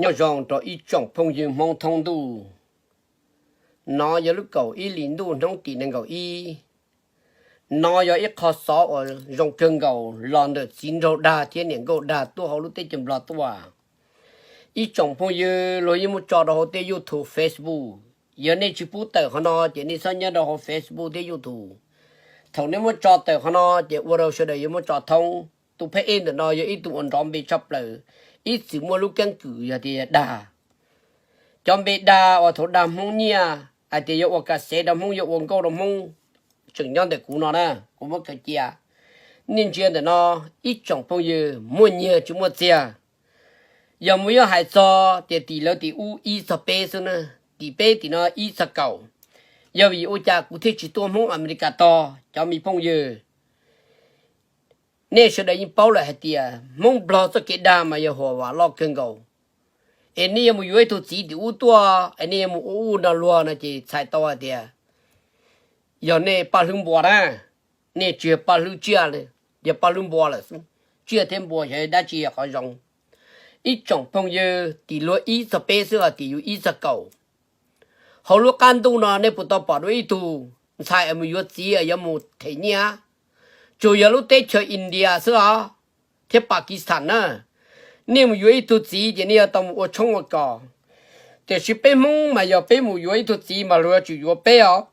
Nyob zoo rau ib tsoom phooj ywg Hmoob thoob ntuj. Nov yog lub kaum ib hlis ntuj hnub tim nees nkaum ib. Nov yog ib qho xov uas zoo kawg nkaus los ntawm txiv nraug dag thiab niam nkauj dag tuaj hauv lub teb chaws Nplog tuaj. Ib tsoom phooj ywg, luag yeej muab tso rau hauv tej YouTube, Facebook. Yog nej tsis pub tawm qhov no ces nej txhob nyob rau hauv Facebook thiab YouTube. Thaum nej muab tso tawm qhov no ces ua rau sawv daws yuav muab tso thoob. Tus phab ej ntawm no yog ib tug uas nrov npe tshaj plaws, ib txwm muaj lub keeb kwm yog tias dag. Cov npe dag uas thaum dag Hmoob nyiaj hais tias yuav ua kas xev rau Hmoob, yuav ua nkauj rau Hmoob, tseem nyob ntawm kuv no na, kuv muab khaws cia. Nej ntsia ntawm no, ib tsoom phooj ywg, muaj nyiag tsis muaj txiag. Yog mus yuav hais txog tias tim lawv tim ub ib txog peb xwb na, tim peb tim no ib txog kaum. Yog vim ua cas kuv thiaj tsis tuaj Hmoob Amelikas tog, cov me phooj ywg? Nej sawv daws yeej paub lawm hais tias Hmoob Nplog txoj kev dag mas yog huam vam loj kawg nkaus. Es nej yuav mus yuav ib tug txiv tim ub tuaj es nej yuav mus ua ub no luag no ces txhais tau hais tias yog nej paj hlwb npua na, nej tsis yog paj hlwb tsiaj, yog paj hlwb npua lawm xwb. Tsiaj thiab npua xyov dab tsi yog qhov zoo. Ib tsoom phooj ywg, tim luag ib txog peb xwb os, tim yus ib txog kaum. Hauv lub qab ntuj no nej puas tau pom dua ib tug ntxhais mus yuav txiv yuav mus them nyiaj? Tsuas yog lub teb chaws India xwb os, thiab Pakistan na. Nej mus yuav ib tug txiv ces nej yuav tau mus ua tshoob ua kos. Tiam sis peb Hmoob mas yog peb mus yuav ib tug txiv mas luag yuav tsum yuav peb os.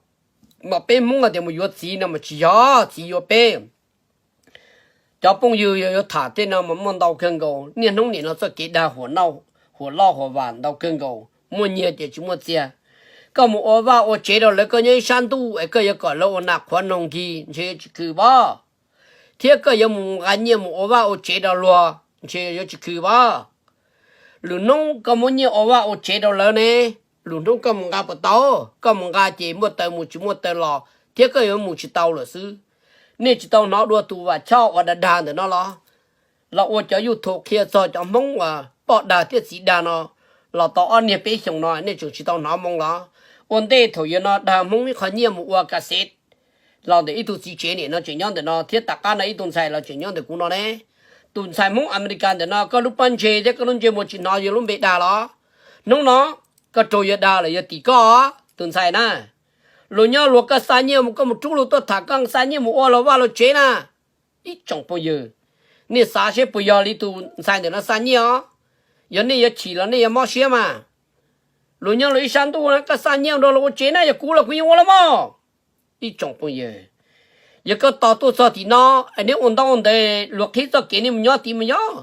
Mas peb Hmoob hais tias mus yuav txiv no mas tsis yog txiv yuav peb. Cov phooj ywg, yog yuav tham tej no mas muaj ntau kawg nkaus. Niaj hnub nim no txoj kev dag huam loj huam vam ntau kawg nkaus, muaj nyiag ces tsis muaj txiag. Koj mus ua vaj ua tsev rau lawv, koj nyob ib sab ntuj es koj yuav kom lawv ua nas qhuav noog nkig ntshe yuav tsis khw pab. Thiab koj yuav mus nqa nyiaj mus ua vaj ua tsev rau luag ntshe yuav tsis khw pab. Lwm hnub koj muab nyiaj ua vaj ua tsev rau lawv ne, lwm hnub koj mus nqa puas tau? Koj mus nqa ces muaj taw mus tsis muaj taw los, thiab koj yuav mus tsis tau lawm xwb. Nej tsis tau hnov dua tus vam choj uas dag dag ntawm no los? Los ua cov YouTube qhia txog cov Hmoob uas poj dag thiab txiv dag no los tau ob niag peb xyoos no nej tseem tsis tau hnov moo los? Ua ntej thaum yog no dag Hmoob ib qho nyiaj mus ua kas xev los ntawm ib tug txiv tsev niam no tseem nyob ntawm no, thiab tom qab no ib tug ntxhais los tseem nyob ntawm kuv no ne. Tus ntxhais Hmoob Amelikas ntawm no koj lub pob ntseg thiab koj lub ntsej muag tsis hnov yog lub npe dag los? Hnub no koj raug yog dag lawm, yog tim koj, tus ntxhais na. Luag nyob luag koj xa nyiaj mus, koj mus rub luag tuaj tham koj xa nyiaj mus ua luag vaj luag tsev na. Ib tsoom phooj ywg, nej xav seb puas yog li tus ntxhais ntawm no xa nyiaj os? Yog nej yuav chim los nej yuav mob siab mas. Luag nyob luag ib sab ntuj na, koj xa nyiaj nrog luag ua tsev na, yog kuv los kuv yeej ua los mas. Ib tsoom phooj ywg, yog koj tos tuaj txog tim no es neb ua ntaub ua ntawv luag qhib txoj kev nej mus nyob tid mus nyob.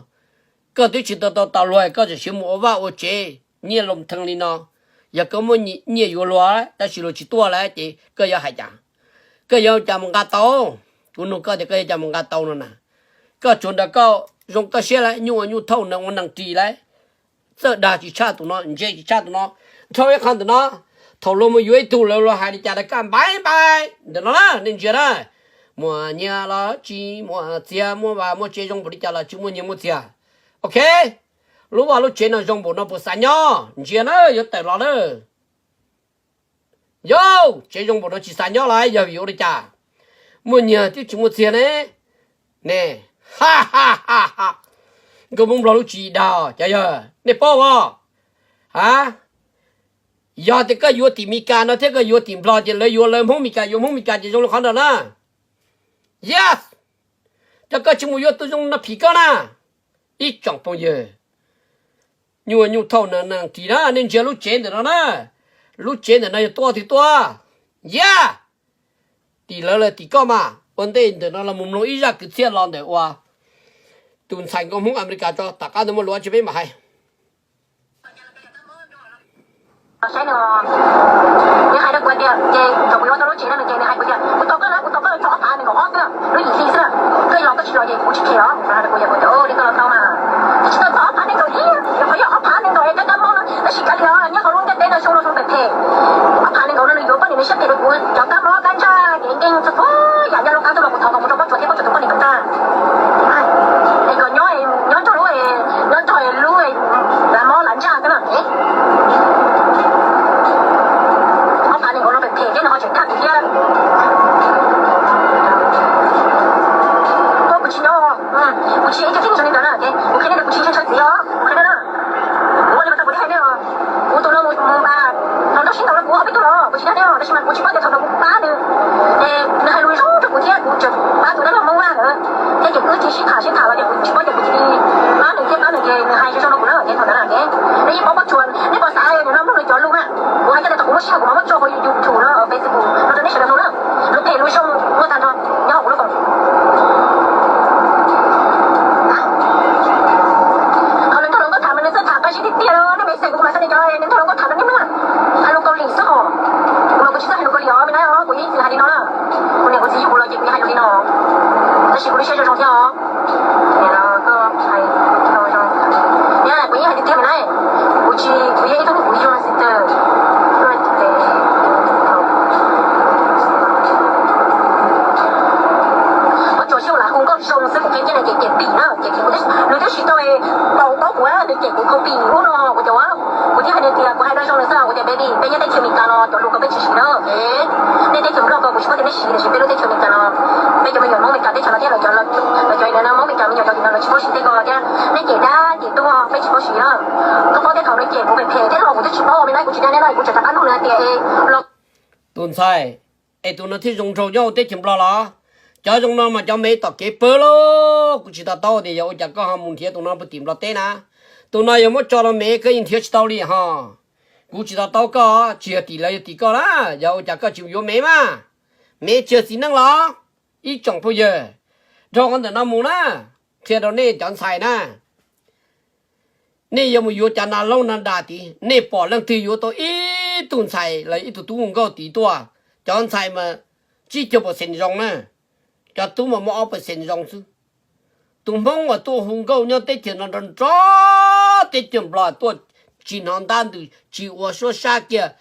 Koj twb tsis tau tau luag, koj tseem siv mus ua vaj ua tsev nyiaj loo theej li no. Yog koj muaj nyiaj yuav luag tab sis luag tsis tuaj lawm ces koj yuav hais cas? Koj yuav cas mus nqa tau? Kuv nug koj tias koj yuav cas mus nqa tau no na? Koj tsuas nrog koj zoo koj siab lawm, nyuj ua nyuj thauj, nees ua nees ris lawm. Txawj dag tsis tshaj tus no, ntse tsis tshaj tus no. Nrhau ib qho ntawm no, thaum luag mus yuav ib tug lawv luag hais li cas rau koj, npai npai ntawm no na, nej ntsia na. Muaj nyiaj los tsis muaj txiag, muaj vaj muaj tsev zoo npaum li cas los tsis muaj nyiaj muaj txiag. Ok, lub vaj lub tsev no zoo npaum no puas xav nyob? Ntsia na, yuav tawm los na. Yog tsev zoo npaum no tsis xav nyob los yog vim ua li cas? Muaj nyiaj thiab tsis muaj txiag ne. Ne, nkauj Hmoob Nplog lub tswv yim dag, cov yawg nej paub os? A, yog tias koj yuav tim Meskas no thiab koj yuav tim Nplog ces lawv yuav lawv, Hmoob Meskas yuav Hmoob Meskas ces zoo li qhov ntawd na. Yes, cov koj tsis mus yuav tus zoo no phim koj na. Ib tsoom phooj ywg, nyuj ua nyuj thauj, nees ua nees ris na, nej ntsia lub tsev ntawm no na. Lub tsev ntawm no yog tuaj twg tuaj? Yog tim lawv los tim koj mas. Ua ntej ntawm no los mus mloog ib zaj kwv txhiaj los ntawm uas tus ntxhais nkauj Hmoob Amelikas tso, tom qab ntawd muaj lus dab tsi peb mam hais. Saib nws, nws hais rau kuv tias, ces thaum kuv yuav tau lub tsev no ces nws hais kuv tias, kuv tos koj na, kuv tos koj txog ob phav nees nkaum ob xwb, lub yim hli xwb na, koj yuav los koj tsis los ces kuv tsis them os. Kuv hais rau kuv tias, ua li koj los tau mas, tsis tau txog ob phav nees nkaum ib, yog qhov yog ob phav nees nkaum es kab mob no tab sis kav liam os, nyob hauv lub ntiaj teb no xyoo no xyoo phem phem. Ob phav neeg nkaum no nws yuav poj niam nws siab phem rau kuv cov kab mob kab ntsaj kev nkeeg txhua txhua yam nyob lub qab ntuj los kuv thov kom mus rau pob tsuas thiab pob tsuas tus poj niam tus tag. Es kom nyob, nyob nrog lub, nyob nrog lub lav mob lav ntsaj xwb na. Ob phav neeg nkaum no phem phem thiab nws ho tseem thaj kuv thiab. Koj kuv tsis nyob, kuv tsis ib co tib neeg zoo li ntawd na, kuv qhia nej tias kuv tsis ntshai txiv os, kuv qhia nej na. Ces sib tham sib tham los ces kuv tsis paub ces kuv cia li pab nws thiab pab nws ces nws hais zoo zoo rau kuv na ces thaum ntawd na ces nej yeej paub Paj Tsuas, nej puas xav yog nws no mloog nws cov lus na. Kuv hais kiag tias thaum kuv muaj sij hawm kuv mam muab tso hauv YouTube los Facebook los rau nej sawv daws mloog na. Lus phem lus zoo muaj tag nrho nyob hauv kuv lub koom. Qhov nws nrog hluas nkauj tham mas nws txawj tham qab zib tiag tiag li, nej message kuv mas xav nws cov nws nrog hluas nkauj tham rau nej mloog. Hais lus Kaus Lim xwb hos. Kuv mas kuv tsis txawj hais lus Kaus Lim os, me na, kuv yeej tsis hais li no na. Kuv niam kuv txiv yug kuv los ces kuv yeej hais lus li no. Tab sis kuv lub siab zoo zoo thiab os. Niam los koj hais zoo zoo. Niam, kuv yeej hais tiag tiag me na. Kuv tsis, kuv yog ib tug kuv yog sister. Koj tsuas xyuj lam hu nkauj zoo xwb, kuv qhia kiag nws cem cem pim na, cem pim kuv, nws twb tsis tau paub kuv, nws cem kuv copy ub no, kuv cov, kuv thiaj hais nws tias kuv hais nrog zoo nws xwb, kuv tias baby, peb nyob teb chaws Amelikas no cov lus ko peb tsis siv na. Nej teb chaws Nplog ko kuv tsis paub tias nej siv tiam sis peb lub teb chaws Amelikas no, peb cov me nyuam Hmoob Amelikas teb chaws no thiab lawv cov, lawv cov Hmoob Amelikas me nyuam cov tim no lawv tsis paub siv tej ko thiab, nej cem dab cem tuag peb tsis paub siv na. Koj paub tej thaum nws cem kuv phem phem thiab los kuv twb tsis paub, me na, kuv tsis dag nej na, kuv tseem rov qab nug nws hais tias los. Tus ntxhais, es tus no thiaj zoo nraug nyob hauv teb chaws Nplog los? Cov zoo no mas cov Mev tom kev pawg lauj. Kuv tsis to taub tias yog ua cas koj ho mus nrhiav tus no puag tim Nplog teb na. Tus no yog muab tso los Mev koj yeej nrhiav tsis tau li ho. Kuv tsis to taub koj, tsis yog tim lawv yog tim koj na, yog ua cas koj tsis yuav Mev mas. Mev tsis yog txiv neej los? Ib tsoom phooj ywg, dhau qhov ntawm no mus na, qhia rau nej cov ntxhais na, nej yuav mus yuav cov nas laub nas das tid, nej pom leej twg yuav tau ib tug ntxhais los ib tug tub nkauj tid tuaj, cov ntxhais mas tsib caug percent zoo na, cov tub mas muaj ob percent zoo xwb. Tus Hmoob uas tuaj hu nkauj nyob teb chaws no nrov nrov teb chaws Nplog tuaj tsis hnov ntab ntws tsis ua suab sab kiag,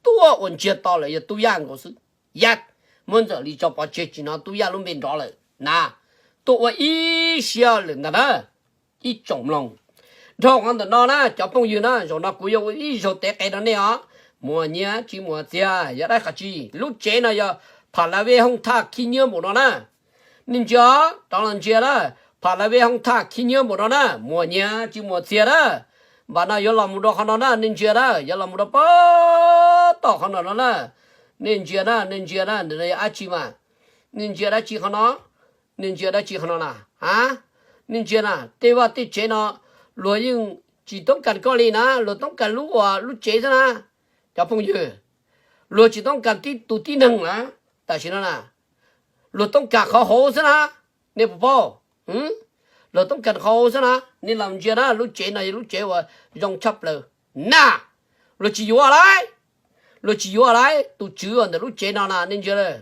tuaj ua ntsiag to lawm yog Tub Yaj nkaus xwb. Yaj, muab Ntxawm Lis tso pov tseg tsis hnov Tub Yaj lub npe nrov lawm na, tuaj ua ib siab lawm ntag na. Ib tsoom mloog, dhau qhov ntawm no na cov phooj ywg na, zaum no kuv yuav ua ib zaug tev qe rau nej os. Muaj nyiaj tsis muaj txiag yog dab qhov tsi, lub tsev no yog Pha La Vej Hoob Thaj khib nyiab npaum no na. Nej ntsia, rov los ntsia na, Pha La Vej Hoob Thaj khib nyiab npaum no na, muaj nyiaj tsis muaj txiag na. Npaum no yuav los mus rau qhov no na, nej ntsia na, yuav los mus rau pem tom qhov no no na. Nej ntsia na, nej ntsia na, ntawm no yog dab tsi mas? Nej ntsia dab tsi qhov no? Nej ntsia dab tsi qhov no na? A, nej ntsia na, tej vaj tej tsev no luag yeej tsis toob kas koj li na, luag toob kas lub uas lub tsev xwb na. Cov phooj ywg, luag tsis toob kas tib tus tib neeg na. Tam sim no na, luag toob kas qhov hauv xwb na. Nej puas paub? Luag toob kas qhov hauv xwb na. Nej los ntsia na, lub tsev no yog lub tsev uas zoo tshaj plaws na. Luag tsis yuav lawm, luag tsis yuav lawm. Tus tswv uas ntawm lub tsev no na, nej ntsia lawm.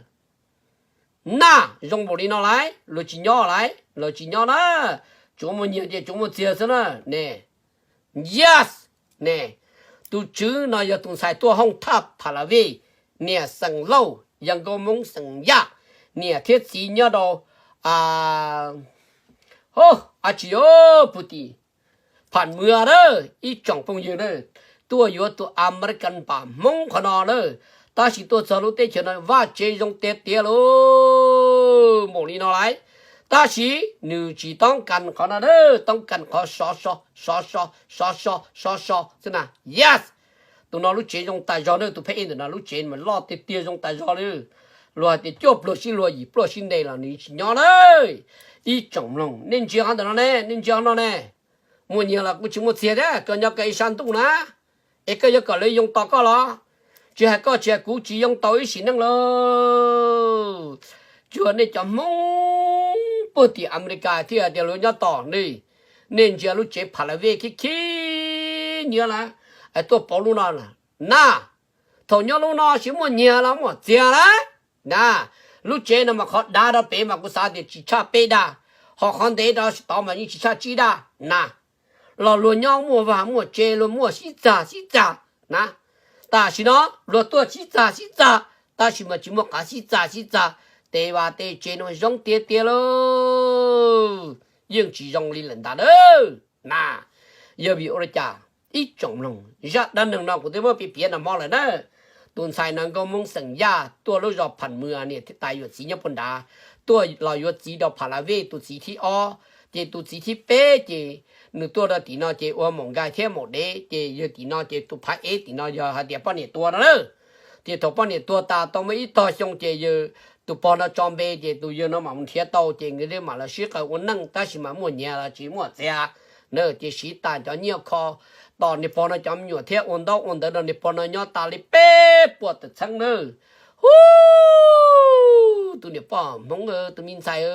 Na, zoo npaum li no lawm, luag tsis nyob lawm, luag tsis nyob na. Tsuav muaj nyiaj ces tsuav muaj txiag xwb na. Ne, yes, ne, tus tswv no yog tus ntxhais tuaj Hoob Thaj Pha La Vej, niam xeem Lauj, yog nkauj Hmoob xeem Yaj, niam thiab txiv nyob rau, a, dab tsi, puag tim Pham Mwv na. Ib tsoom phooj ywg na, tuaj yuav tus American npam Hmoob qhov no na, tab sis tuaj txog lub teb chaws no vaj tsev zoo tiag tiag lauj, npaum li no lawm. Tab sis nws tsis toob kas qhov no na, toob kas qhov sov so, sov so, sov so, sov so xwb na. Yes, tus no lub tsev zoo tas zog na, tus phab ej ntawm no lub tsev mas loj tiag tiag zoo tas zog li. Luag hais tias cuaj pluag sib luag yim pluag sib ntes los nws tsis nyob na. Ib tsoom mloog, nej ntsia qhov ntawm no ne, nej ntsia qhov no ne. Muaj nyiaj los kuj tsis muaj txiag thiab, koj nyob koj ib sab ntuj na, es koj yuav kom lawv yoo tos koj los? Tsis hais koj tsis hais kuv tsis yoo tos ib sim neej lauj. Tsuas nej cov Hmoob puag tim America thiaj hais tias luag nyob tos nej. Nej ntsia lub tsev Pha La Vej khib khib nyiab na, tuaj pauv lub no na. Thaum nyob lub no tsis muaj nyiaj los muaj txiag lawm na. Lub tsev no mas qhov dav rau pem mas kuv xav tias tsis tshaj peb daj, ho qhov ntev rau tod mas yeej tsis tshaj tsib daj na. Los luag nyob muaj vaj muaj tsev, luag muaj sib txag sib txag na. Tam sim no luag tuaj sib txag sib txag, tab sis mas tsis muaj qab sib txag sib txag. Tej vaj tej tsev no zoo tiag tiag lauj, yeej tsis zoo li lawm ntag na. Na, yog vim ua li cas? Ib tsoom mloog, zaj dab neeg no kuv twb muab piav piav nag hmo lawm na. Tus ntxhais no nkauj Hmoob xeem Yaj tuaj lub zos Pham Mwv, niam thiab tais yuav txiv nyob puag nrad, tuaj los yuav txiv rau Pha La Vej tus txiv thib ob. Ces tus txiv thib peb ces nws tuaj rau tim no ces ua maum nkais thiab maum dev, ces yawg tim no ces tus phab ej tim no yog hais tias poj niam tuag no na. Ces thaum poj niam tuag tas tau muaj ib tog xyoo ces yawg tus pog no tso npe ces tus yawg no mam mus nrhiav tau ces nkawd mam los sib qawm ua neej tab sis mas muaj nyiaj los tsis muaj txiag na. Ces siv tas cov nyiaj kho tos niag pog no cov me nyuam thiab ua ntaub ua ntawv rau niag pog no nyob tas li peb puas tawm txheeb na. Hu, tus niam pog Hmoob, tus me ntxhais,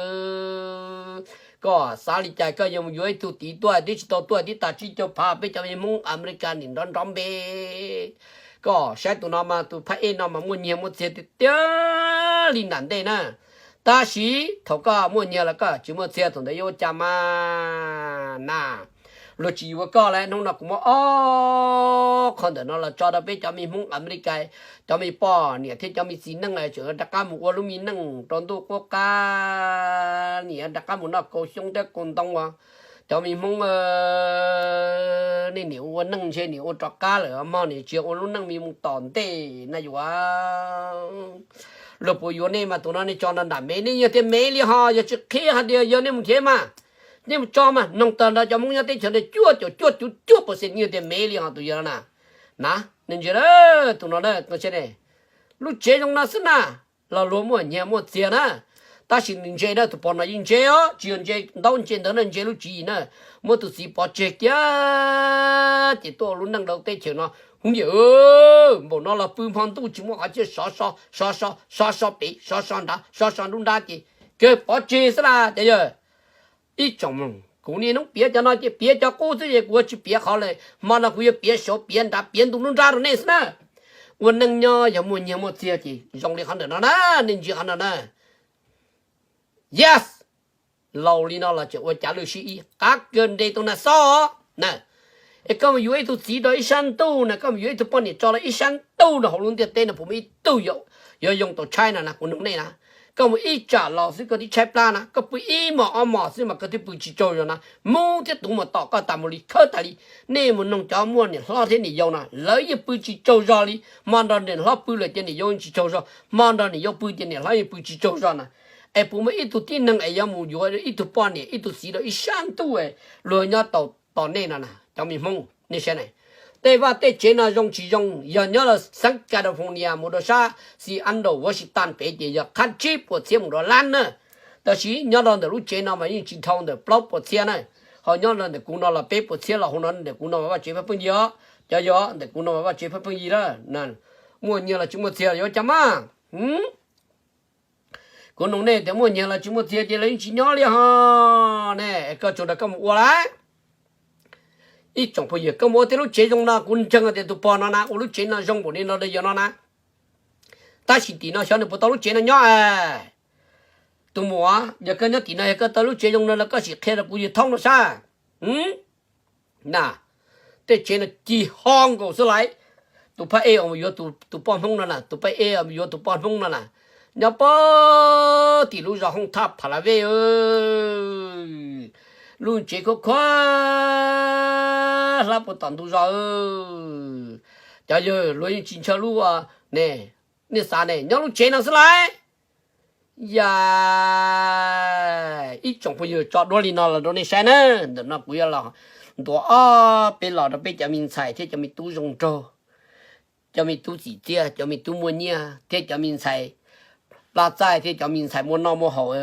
koj xav li cas koj yuav mus yuav ib tug txiv tuaj twb tsis tau tuaj tib tas tsib caug phav peb cov me Hmoob Amelikas nim nrov nrov npe. Koj saib tus no mas tus phab ej no mas muaj nyiaj muaj txiag tiag tiag li nram ntej na. Tab sis thaum koj muaj nyiaj los koj tsis muaj txiag thaum ntawd yuav ua cas mas na. Luag tsis yuav koj lawm. Hnub no kuv muab ob qho ntawm no los tso rau peb cov me Hmoob Amelikas, cov me poj niam thiab cov me txiv neej tseem rov qab mus ua lub me neej rau ntuj qub qab, nim rov qab mus noj kaus xyoob thiab kaus ntoo os. Cov me Hmoob, nej nim ua neej ntshe nim ua rov qab lawm mog, nim tsis ua lub neej me mus tom ntej na yuav. Luag puas yuav nej mas tus no nej tso nram mev, nej yog tias mev li ho yog tsis qhia hais tias yog nej mus nrhiav mas, nej mus tso mas noog tag nrho cov Hmoob nyob teb chaws no cuaj caum cuaj cuv cuaj percent yog tias mev li ho tus yawg no na. Na, nej ntsia tus no na, lub tsev zoo no xwb na, los luag muaj nyiaj muaj txiag na. Tab sis nws ntse na, tus pog no yeej ntse os, tsis yog ntse ntaub ntse ntawv na, ntse lub tswv yim na. Muab tus txiv pov tseg kiag ces tuaj ua lub neej rau teb chaws no. Hub yam, npaum no los pw hmo ntuj tsis muaj qhov tsiaj, sov so, sov so, sov so pem, sov so nrad, sov so nruab nrab ces kawg pov tseg xwb las cov yawg. Ib tsoom mloog, kuv niaj hnub piav cov no ces piav cov qub xwb ces kuv yuav tsis piav qhov lawm, hmo no kuv yuav piav saud piav nrad piav ntu nruab nrab rau nej xwb na. Ua neej nyob yog muaj nyiaj muaj txiag ces zoo li qhov ntawm no na, nej ntsia qhov no na. Yes, laus li no los tseem ua cav lwj sib ib, qab kawg nres tus nas xob na. Es koj mus yuav ib tug txiv rau ib sab ntuj na, koj mus yuav ib tug poj niam tso rau ib sab ntuj no hauv lub ntiaj teb no puas muaj ib tug yuav yoo tau tshaib no na, kuv noog nej na. Koj mus ib tsam los xwb koj twb tshaib plab na, koj pw ib hmos ob hmos xwb mas koj twb pw tsis tsaug zog na. Hmoov thiab tuv mus tom koj tas mus li khawb tas li. Nej mus noog cov muaj niam hlob thiab niam yau no, lawv yeej pw tsis tsaug zog li. Hmo nrog niam hlob pw lawm ces niam yau yeej tsis tsaug zog, hmo nrog niam yau pw ces niam hlob yeej pw tsis tsaug zog na. Es puas muaj ib tug tib neeg es yuav mus yuav ib tug poj niam ib tug txiv rau ib sab ntuj luag nyob tau tos nej no na, cov me Hmoob nej saib na. Tej vaj tej tsev no zoo tsis zoo, yog nyob rau xeev California mus rau sab Seattle, Washington pem ces yog qhab tsib puas txhiab mus rau lab na. Tab sis nyob rau ntawm lub tsev no mas yeej tsis dhau ntawm plaub puas txhiab na. Ho nyob rau ntawm kuv no los peb puas txhiab los hauv no, ntawm kuv no mas vaj tsev Phaj Pheej Yig os, cov yog ntawm kuv no mas vaj tsev Phaj Pheej Yig lawm. Muaj nyiaj los tsis muaj txiag yuav cas mas. Kuv noog nej tias muaj nyiaj los tsis muaj txiag ces lawv yeej tsis nyob li ho ne, koj tsuas nrog koj mus ua lawm. Ib tsoom phooj ywg, koj mus ua tej lub tsev zoo no, kuv ntseeg tias tus pog no na ua lub tsev no zoo npaum li no rau yawg no na. Tab sis tim no xyov nws puas tau lub tsev no nyob. Tus muam, yog koj nyob tim no yog koj tau lub tsev zoo no los koj sim qhia rau kuv yawg thoob no sab. Na, tej tsev no cig ho nkaus xwb lawm. Tus phab ej uas yuav tus poj Hmoob no na, tus phab ej uas yuav tus poj Hmoob no na, nyob pog tim lub zos Hooj Thaj Pha La Vej, lub tsev khuab khuab hlab puag tom ntug zos. Cov yawg luag yeej tsis ntshaw lub ne, nej xav ne, nyob lub tsev no xwb lawm. Ya, ib tsoom phooj ywg, tso duab li no los rau nej saib na. Ntawm no kuv yuav los ntuas ob peb los rau peb cov me ntxhais thiab cov me tub zoo nraug, cov me tub txim txiaj, cov me tub muaj nyiaj thiab cov me ntxhais plab txaij thiab cov me ntxhais muaj noj muaj haus.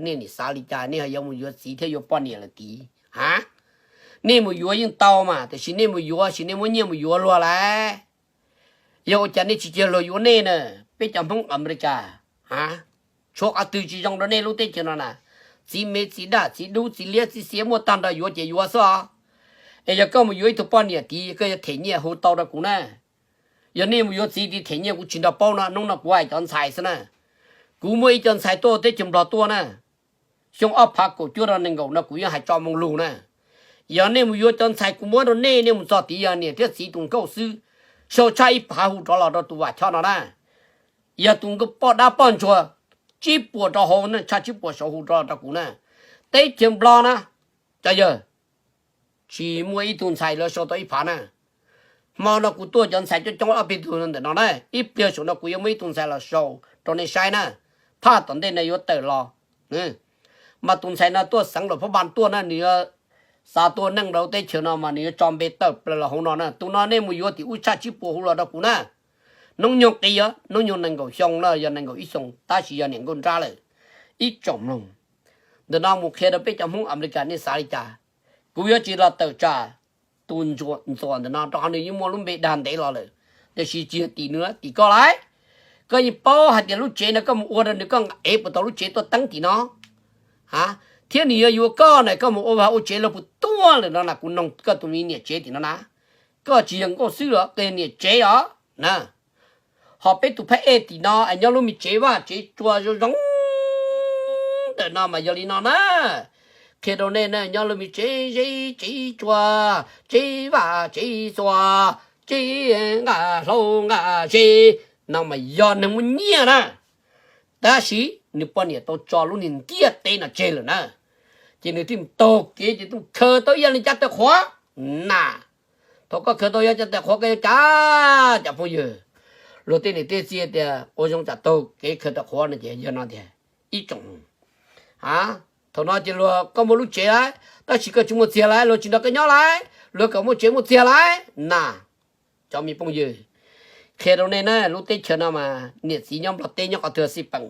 Nej nim xav li cas, nej ho yuav mus yuav txiv thiab yuav poj niam lawm tid a? Nej mus yuav yeej tau mas, tiam sis nej mus yuav sis nej muab nyiaj mus yuav luag lawm. Yog ua cas nej tsis cia luag yuav nej na? Peb cov Hmoob Amelikas, tshuav qhov twg tsis zoo rau nej lub teb chaws no na? Txiv me txiv daj txiv dub txiv liab txiv xiav muaj tag nrho yuav ces yuav xwb os. Es yog koj mus yuav ib tug poj niam tid koj yuav them nyiaj hu tau rau kuv na. Yog nej mus yuav txiv tid them nyiaj kuv tsis nrog paub no, hnub no kuv hais cov ntxhais xwb na. Kuv muaj ib co ntxhais tuaj teb chaws Nplog tuaj na, xyoo ob phav kaum cuaj rau nees nkaum no kuv yeej hais tso moo lug na. Yog nej mus yuav cov ntxhais kuv muab rau nej, nej mus txog tid yog niam thiab txiv tus nkauj xwb, sau tshaj ib phav hu rov los rau tus Vam Choj no na. Yog tus nkauj poj dab poj ntsuag, tsib puas rau hauv na, tshaj tsib puas saud hu rov los rau kuv na. Teb chaws Nplog na, cov yawg, tsis muaj ib tug ntxhais lawv sau tau ib phav na. Hmo no kuv tuaj cov ntxhais coob coob ob peb tug ntawm no na, ib pliag saum no kuv yuav muaj ib tug ntxhais los sau rau nej saib na. Thaj tom ntej no yuav tawm los, mas tus ntxhais no tuaj xeev los phab npas tuaj na, nws yuav xav tuaj neej rau teb chaws no mas nws yuav tso npe tawm plaws los hauv no na. Tus no nej mus yuav tim ub tshaj tsib puas hu los rau kuv na. Hnub nyoog qis yog hnub nyoog nees nkaum xyoo no yog nees nkaum ib xyoos tab sis yog niam nkauj nrab lawm. Ib tsoom mloog, ntawm no mus qhia rau peb cov Hmoob Amelikas nej xav li cas. Kuv yuav tsis los tawm tsam tus ntxuam ntawm no rau qhov nws yeej muaj lub npe dag ntev los lawm, tiam sis tsis yog tim nws, tim koj lauj. Koj yeej paub hais tias lub tsev no koj mus ua rau nws, koj ev puas tau lub tsev tuaj teeb tim no? A, thiab nws yuav yuav koj na, koj mus ua vaj ua tsev los puas tuaj lawm no na, kuv noog koj tus me niam tsev tim no na. Koj tsis yog nkauj xwb los koj yog niam tsev os na. Ho peb tus phab ej tim no es nyob lub me tsev vaj tsev tsua zoo zoo ntawm no mas yog li no na. Qhia rau nej na, nyob lub me tsev zeb tsev tsua, tsev vaj tsev tsua, tsev nqa hlau nqa ze no mas yog neeg muaj nyiaj na. Tab sis nws poj niam tau tso lub niag ntiaj teb no tseg lawm na. Ces nws thiaj taug kev ces tuaj khaws tau ib yam li cov taw qhuav na. Thaum koj khaws tau ib yam li cov taw qhuav koj yuav cas, cov phooj ywg? Luag tej niam tej txiv tias ua zoo tsam taug kev khaws taw qhuav no ces yog no tiag. Ib tsoom, a, thaum no ces luag, koj muaj lub tsev lawm tab sis koj tsis muaj txiag lawm, luag tsis nrog koj nyob lawm, luag kom muaj tsev muaj txiag lawm na. Cov me phooj ywg, qhia rau nej na, lub teb chaws no mas niam txiv nyob Nplog teb nyob qhov twg xij peem.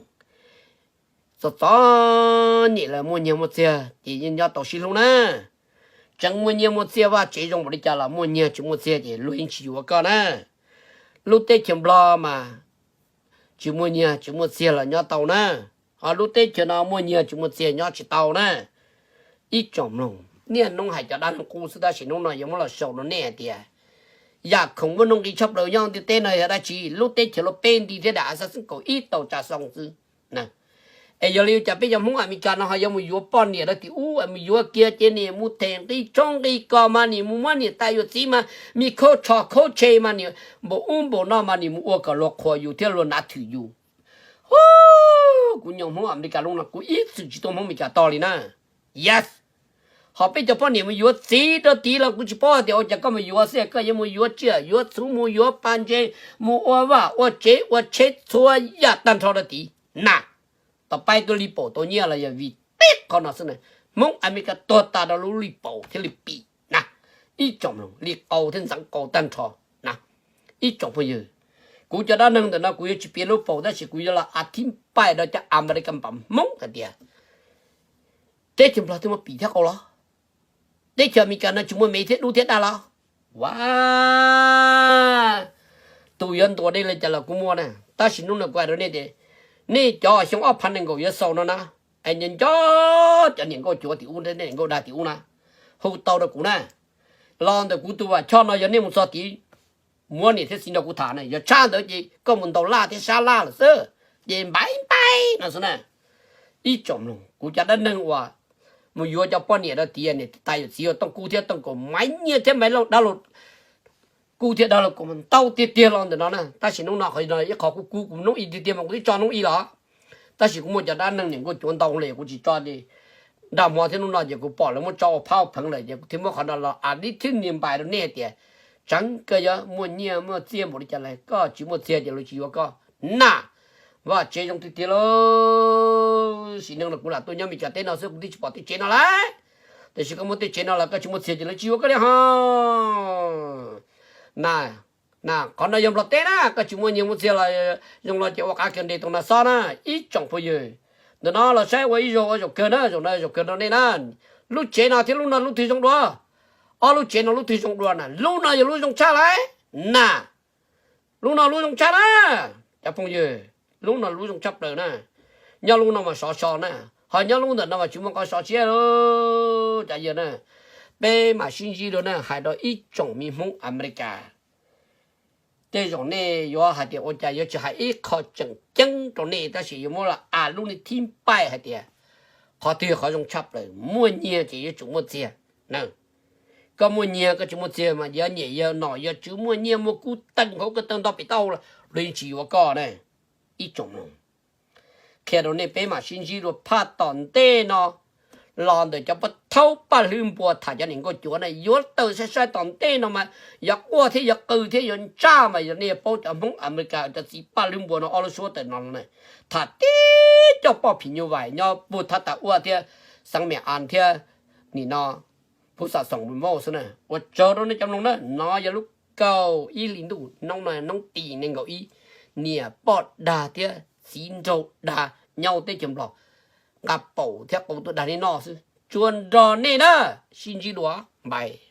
Txom txom nyem los muaj nyiaj muaj txiag ces yeej nyob tau sib hlub na. Tseem muaj nyiaj muaj txiag, vaj tsev zoo npaum li cas los muaj nyiaj tsis muaj txiag ces luag yeej tsis yuav koj na. Lub teb chaws Nplog mas tsis muaj nyiaj tsis muaj txiag los nyob tau na, ho lub teb chaws no muaj nyiaj tsis muaj txiag nyob tsis tau na. Ib tsoom mloog, niaj hnub hais cov dab neeg qub xwb tab sis hnub no yuav muab los sau rau nej hais tias yam khoom muaj nuj nqis tshaj plaws nyob ntiaj teb no yog dab tsi? Lub teb chaws luaj peb nti thiab daim av xab xeeb kaum ib tau tsa xoo xwb. Es yog li cas peb cov Hmoob Amelikas no ho yuav mus yuav poj niam rau tim ub, mus yuav kiag ces nim mus them nqi tshoob nqi kos mas nim mus muab niam tais yawm txiv mas me khaub tsho khaub tshe mas nim npaum ub npaum no mas nim mus ua kom luag qhuas yus thiab luag nav thwm yus. Hu, kuv nyob Hmoob Amelikas lub no kuv ib txwm tsis tuaj Hmoob Amelikas tog li na. Yes. Ho peb cov poj niam mus yuav txiv rau tid los kuv tsis paub hais tias ua cas koj mus yuav xwb, koj yuav mus yuav tsiaj yuav txhuv mus yuav pas ntses mus ua vaj ua tsev ua tsheb txhua yam tag nrho rau tid na. Tau paib tuaj li paum tau nyiaj los yog vim tib qho no xwb na. Hmoob Amelikas tuag tas rau lub li paum thiab li pim na. Ib tsoom li qau thiab ntxeev qau tag nrho na. Ib tsoom phooj ywg, kuv cov dab neeg ntawm no kuv yuav tsis piav lub paum tab sis kuv yuav los a thib paim rau cov Amelikas npam Hmoob hais tias teb chaws Nplog twb muaj pim thiab qau los, teb chaws Amelikas no tsis muaj me thiab dub thiab dag los? Ua, tus yuav ntuas dej li cas los kuv muaj na. Tab sis hnub no kuv hais rau nej tias nej cov xyoo ob phav nees nkaum yuav xaus no na, es nco nco cov niam nkauj cuav tim ub, niam nkauj dag tim ub na, hu tau rau kuv na. Los ntawm kuv tus vam choj no yog nej mus txog tid muab niam thiab txiv nrog kuv tham na, yog tshaj ntawd ces koj mus ntaus laj thiab sab laj lawm xwb, ces npaim npaim no xwb na. Ib tsoom mloog, kuv cov dab neeg uas mus yuav cov poj niam rau tiav niam tais yawm txiv uas Tooj Kub thiab Tooj Kaum Maiv Nyiaj thiab Maiv Lauj Dab Laug Kub thiab Dab Laug Kaum ntau tiag tiag los ntawm no na. Tab sis hnub no qhov no ib qho kuv kub kuv hnub ib tiag tiag mas kuv twb tso hnub ib los. Tab sis kuv muaj cov dab neeg niam nkauj cuav ntau li kuv tsis tso li. Nraj hmo thiab hnub no ces kuv pom lawv muab tso ua phab ua pheev lawm ces kuv thiaj muab qhov no los a li thib niag npais rau nej hais tias tseev koj yuav muaj nyiaj muaj txiaj npaum li cas los koj tsis muaj txiag ces lawv tsis yuav koj na. Vaj tsev zoo tiag tiag lauj. Sim neej no kuv lam tuaj nyob Meskas teb no xwb kuv twb tsis pom tej tsev no lawm. Tiam sis koj muaj tej tsev no los koj tsis muaj txiag ces lawv tsis yuav koj li ho. Na, na, qhov no yog Nplog teb na, koj tsis muaj nyiaj muaj txiag los zoo los ces ua qab kiag nres tau na xob na. Ib tsoom phooj ywg, ntawm no los saib ua ib zaug ua zaum kawg na, zaum no zaum kawg rau nej na. Lub tsev no thiab lub no lub twg zoo dua? Ob lub tsev no lub twg zoo dua na? Lub no yog lub zoo tshaj lauj na. Lub no lub zoo tshaj na, cov phooj ywg. Lub no lub zoo tshaj plaws na. Nyob lub no mas sov so na, ho nyob lub ntawm no mas tsis muaj qhov sov siab li. Cov yawg na, peb mam sib ntsib dua na, hais rau ib tsoom me Hmoob Amelikas. Tej zaum nej yuav hais tias ua cas yuav tsis hais ib qho tseem ceeb rau nej tab sis yuav muab los a lub niag thib paim hais tias qhov twg qhov zoo tshaj plaws, muaj nyiaj ces yuav tsum muaj txiag. Koj muaj nyiaj koj tsis muaj txiag mas yog niam yog nom yog tswv muaj nyiaj muaj kub teej hauv koj tawg nto pem tau los yeej tsis yuav koj na. Ib tsoom mloog, qhia rau nej peb mam sib ntsib dua phaj tom ntej no. Los ntawm cov paj thaub paj hlwb npua tham cov niam nkauj cuav na yuav tawm sai sai tom ntej no mas yog quaj thiab yog qw thiab yuav ntsaj mas yog nej paub cov Hmoob Amelikas cov txiv paj hlwb npua no ob lub suab tawm no na, tham tib coj poj phim nyuj vais nyob puag thab tas uaj thiab xeev Mem As thiab nim no puag xam xoom mus mauj xwb na. Ua tsaug rau nej cov mloog na, no yog lub kaum ib hli ntuj, noob no noob tim nees nkaum ib, niam poj dag thiab txiv nraug dag nyob teb chaws Nplog, nqa paum thiab qau tuaj dag nej noj xwb, tsuas nrog nej na, sib ntsib dua, bye.